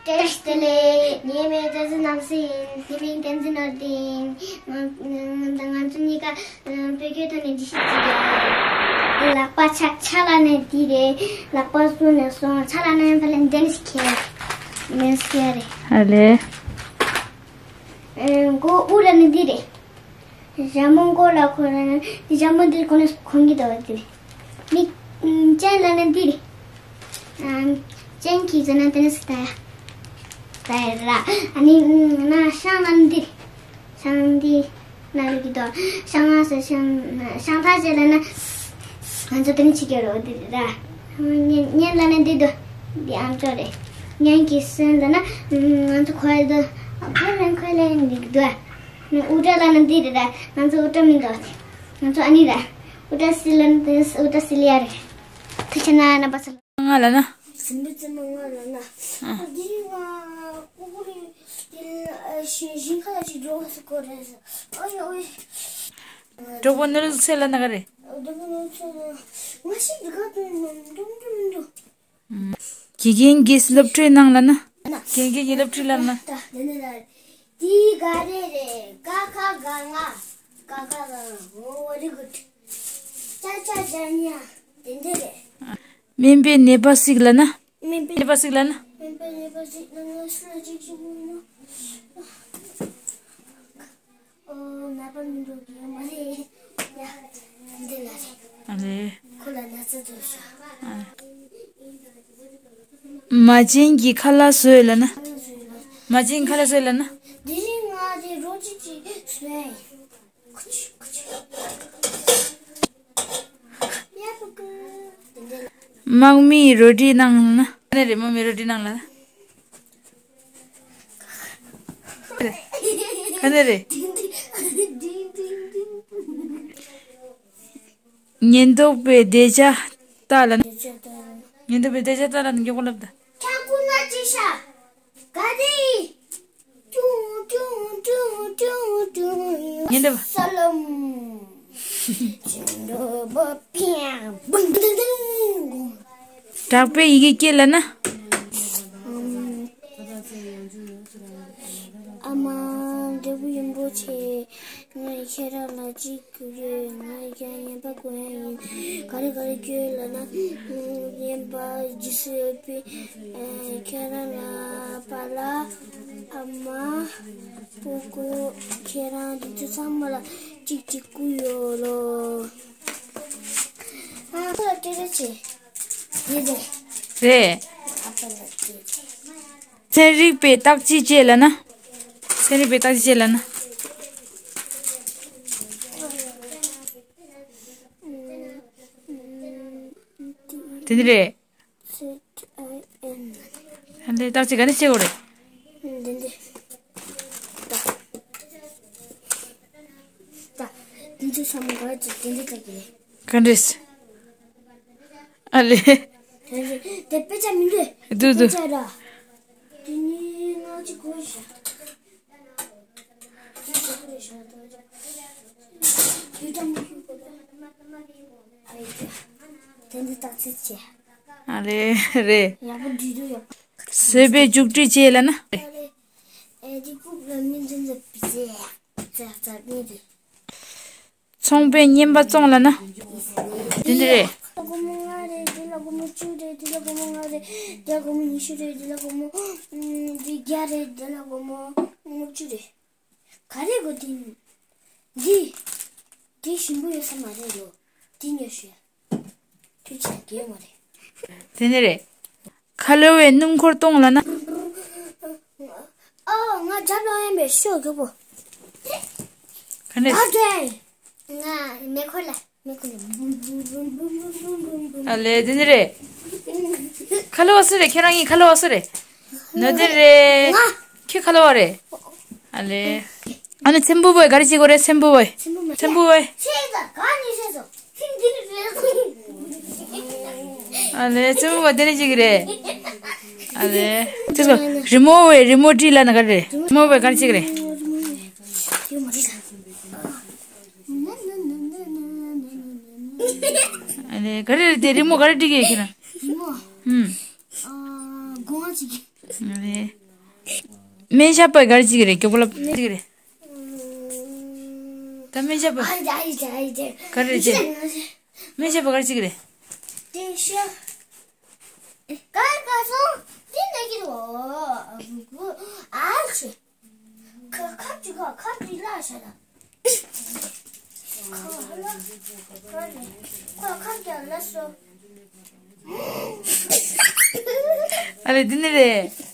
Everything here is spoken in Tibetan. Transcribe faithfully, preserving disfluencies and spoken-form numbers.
བཀྲ་ཤིས་བདེ་ལེགས། ངའི་མིང་བཀྲ་ཤིས་རྣམ་གསལ་ཡིན། ཁྱེད་མིང་བསྟན་འཛིན་ནོར་བདེ་ཡིན། ང་ང་ང་ཚོ་གཉིས་ཀ་བོད་སྐད་ཐོག་ནས་འདྲི་གཅོད་བྱེད་ཀྱི་ཡོད། ལག་པ་ཕྱག་ཕྱག་ལ་ནས་འདི་རེད། ལག་པ་གསུམ་ནས་སོང་། ཕྱག་ལ་ནས་ཕ་ལན་འདི་ནས་ཁྱེར་མེད་སྐྱ་རེད། ཨ་ལེ། མགོ་དབུ་ལ་ནས་འདི་རེད། ཞྭ་མོ་མགོ་ལ་གོན་ན་ནི་ཞྭ་མོ་འདིར་གོན་ནས་གོན་གྱི་འདུག་འདི་རེད། མིག་སྤྱན་ལ་ནི་འདི་རེད། ཨམ། སྤྱན་གྱི་ཟེར་ན་དེ་ནི་སི་ད་ཡ། ད་ཡ་ར། ཨ་ནི་ན་ཤངས་ལ་ནི་འདི་རེད། ཤངས་འདི་ན་ལུག་གི་འདུག་ཤངས་ང་ཟེར་ཤངས་ཤངས་ཐག་བཅད་ལ་ན། ང་ཚོ་དེ་ནི་ཆི་གེ་རོ་འདི་རེད་ར། སྙན་སྙན་ལ་ནི་འདི་འདུག་འདི་ཨམ་ཅོག་རེད། སྙན་གྱི་སོན་ལ་ན། ང་ཚོ་ཁོ་ཡ་འདུག་ཁོ་ལེན་ཁོ་ལེན་འདི་འདུག་ཨུ་ཏྲ་ལ་ནི་འདི་རེད་ར། ང་ཚོ་ཨུ་ཏྲ་མི་འདུག་ང་ཚོ་ཨ་ནི་ར། ཨུ་ཏྲ་སི་ལ་ནི་དེ་ཨུ་ཏྲ་སི་ལི་ཡ་རེད། ཐུགས་ཆེ་ན་རྣམ་པ་ཚོ། ང་ལ་ན། སེམས་པའི་རྩེ་མོ་ང་ལ་ན། ཨ། འདི་ང་ཀུ་ཀུ་རི་དེ་ཞིང་ཁ་ལ་ཅིག་འགྲོ་སི་ཀོ་རེད། ཨོ་ཡ་ཨོ་ཡ། གྲོགས་པོ་ནོར་ལུག་ཚེ་ལ་ན་ག་རེད། གྲོགས་པོ་ནོར་ཚེ་ལ་ང་ཞིག་འདི་ག་དུ་འདུག་འདུག་འདུག་དགེ་རྒན་གྱིས་སློབ་ཁྲིད་གནང་ལ་ན། དགེ་རྒན་གྱིས་སློབ་ཁྲིད་གནང་ལ་ན། ད་འདི་ནི་ལ་དེའི་ག་རེ་རེད། ཀ་ཁ་ག་ང་། ཀ་ཁ་ག་ང་། ངོ་བོ་རི་གུ་ཊི། ཅ་ཅ་ཇ་ཉ། དེ་འདི་རེད། སྨན་པའི་ནད་པ་ཞིག་ལ་ན། སྨན་པའི་ནད་པ་ཞིག་ལ་ན། སྨན་པའི་ནད་པ་ཞིག་ལ་ན་སུ་ལ་ཅིག་ཞིག་ཡོད་ན། ཨོ། ནད་པ་མི་འགྲོ་གི་ཡོད་མ་རེད། ཡ། འདི་ལ་རེད། ཨ་ལེ། ཁོ་ལ་ན་ཚ་ཚོར་ཤག་ཨ། མ་བྱན་གྱིས་ཁ་ལག་བཟོས་ལ་ན། མ་བྱན་ཁ་ལག་བཟོས་ལ་ན། དེ་རིང་ང་དེ་རོ་ཅི་ཅི་བཟོས། ཁུ་ཆུ་ཁུ་ཆུ། ཡ་ཕུ་ཀུ། དེ་འདྲ། དམག་མིའི་རོ་ཏི་གནང་ལ་ན། ག་ནས་རེད། དམག་མིའི་རོ་ཏི་གནང་ལ་ན། ག་ནས་རེད། ཉེན་རྟོག་པས་བདེ་འཇགས་ལྟ་ལ། ཉེན་རྟོག་པས་བདེ་འཇགས་ལྟ་ལ་མགྱོགས་པོ་ལབ་ད། ཁྱང་ཁུ་ན་ཅི་ཤ། ག་དེ་ཡི། ཅུང་ཅུང་ཅུང་ཅུང་ཅུང་། ཉེན་རྟོག་པ། ས་ལམ། ཅུང་འགྲོ་བ་ཕིང་བུང་དུང་དུང་། དྲག་པོའི་ཡི་གེ་སྐྱེས་ལ་ན། ཨ་མ་འབྲས་བུ་རིན་པོ་ཆེ། ངས་ཁྱེད་རང་ལ་གཅིག་ཁྱོད་ཀྱིས་ང་ཡི་ཀྱང་ཉན་པ་དགོས་ཡ་ཡིན། ག་རེ་ག་རེ་ཁྱོད་ལ་ན་ཉན་པ་རྗེས་སུ་ཡོད་པའི་ཁྱེད་རང་ལ་པ་ལ་ཨ་མ་པུ་ཀུ་ཁྱེད་རང་འདི་ཚོ་ཚང་མ་ལ་གཅིག་གཅིག་སྐུ་ཡོད་ལོ། ཨ་ཁོ་ལ་སྤྲད་རེ་བྱེད། རེད། ཨ་ཕ་ལ་སྤྲད། ཚན་རིག་པས་བརྟག་དཔྱད་བྱས་ལ་ན། ཚན་རིག་པས་བརྟག་དཔྱད་བྱས་ལ་ན། དེ་འདི་རེད། ཨ་འདི་བརྟག་དཔྱད་ག་ནས་བྱེད་དགོས་རེད། འདི་འདི། ད། འདི་ཚོ་ཚང་མ་ག་རེ་བྱེད་འདི་འདི་བརྟག་གི་རེད། ག་འདྲས། ཨ་ལེ། དེ་དཔེ་ཆ་མི་འདུག་འདུག་འདུག་དཔེ་ཆ་ར། དེ་ནི་ང་ཅི་གོ་ཤ། དེ་ནི་ང་ཅི་གོ་ཤ། དེ་ནི་ང་ཅི་གོ་ཤ། དེ་འདི་བརྟག་དཔྱད་བྱས། ཨ་རེད་རེད། ཡག་པོ་འདི་འདུག་ཡག་པོ། བཟོད་པའི་མཇུག་སྒྲིལ་བྱས་ལ་ན། ཨ་རེད། ཨེ་འདི་ཕུག་ལ་མི་འཛིན་ཟེར་བི་ཟེར། ཙག་ཙག་མི་རེད། ཚོང་པས་རྔན་པ་བཙོང་ལ་ན། དེ་འདི་རེད། སྒོར་མོ་ལྔ་རེད། འདི་ལ་སྒོར་མོ་བཅུ་རེད། འདི་ལ་སྒོར་མོ་ལྔ་རེད། འདི་ལ་སྒོར་མོ་ཉི་ཤུ་རེད། འདི་ལ་སྒོར་མོ་ཨུམ་འདི་བརྒྱ་རེད། འདི་ལ་སྒོར་མོ་ལྔ་བཅུ་རེད། ག་རེ་དགོས་དེ། འདི། འདི་ཞིམ་པོ་ཡོད་ས་མ་རེད་ལོ། འདི་ཉོ་ཤོག་ཡ། དུས་ཚོད་རྒྱལ་མ་རེད། དེ་ནི་རེད། ཁ་ལོ་བས་སྣུམ་འཁོར་གཏོང་ལ་ན། ཨོ་ང་རྒྱབ་ལ་ཡིན་པས་ཤོག་མགྱོགས་པོ། ག་འདྲས། ཨ་ཀེ། ང་མེ་འཁོར་ལ་མེ་འཁོར་ལ། ཨ་ལེ་དེ་ནི་རེད། ཁ་ལོ་བ་སུ་རེད། ཁྱེད་རང་གཉིས་ཁ་ལོ་བ་སུ་རེད། ནོར་བདེ་རེད། ང་། ཁྱོད་ཁ་ལོ་བ་རེད། ཨ་ལེ། ཨ་ནི་ཚེམ་བུ་བོས་ག་རེ་བྱེད་དགོས་རེད། ཚེམ་བུ་བོས། ཚེམ་བུ་མ་ཚེམ་བུ་བོས། ཚེ་ད་ག་ནི་ཚེ་སོ། ཚེ་འདི་ནི་རེད་སོ། ཨ་ལེ་ཚེམ་བུ་བོས་དེ་ནི་བྱེད་ཀྱི་རེད། ཨ་ལེ། ཚེ་སོ། རི་མོ་བོས་རི་མོ་བྲིས་ལ་ན་ག་རེ་རེད། རི་མོ་བོས་ག་རེ་བྱེད་ཀྱི་རེད། ཨ་ལེ་ག་རེ་རེད། དེ་རི་མོ་ག་རེ་བྲིས་ཀྱི་ཡོད་ཁྱེད་རང་། རི་མོ། ཧུམ། ཨ་སྒོ་ང་ཅིག་རེད། སྨན་ཞབས་པ་ག་རེ་བྱེད་ཀྱི་རེད། སྐྱོ་པོ་ལ་བྱེད་ཀྱི་རེད། ད་སྨན་ཞབས་པ་ག་རེ་རེད་ཅེ། སྨན་ཞབས་པ་ག་རེ་བྱེད་ཀྱི་རེད། དེ་ཤ། ག་ག་སོང་། དེ་ན་གི་རོ། ཨ་ཆེ། ཁ་ཁ་ཅི་ག་ཁ་ཅི་ལ་ཤ་ད། ཁ་ལ་ཁ་ལ་ཁ་ཁ་ཅི་ལ་སོ། ཨ་ལེ་འདི་ནི་རེད།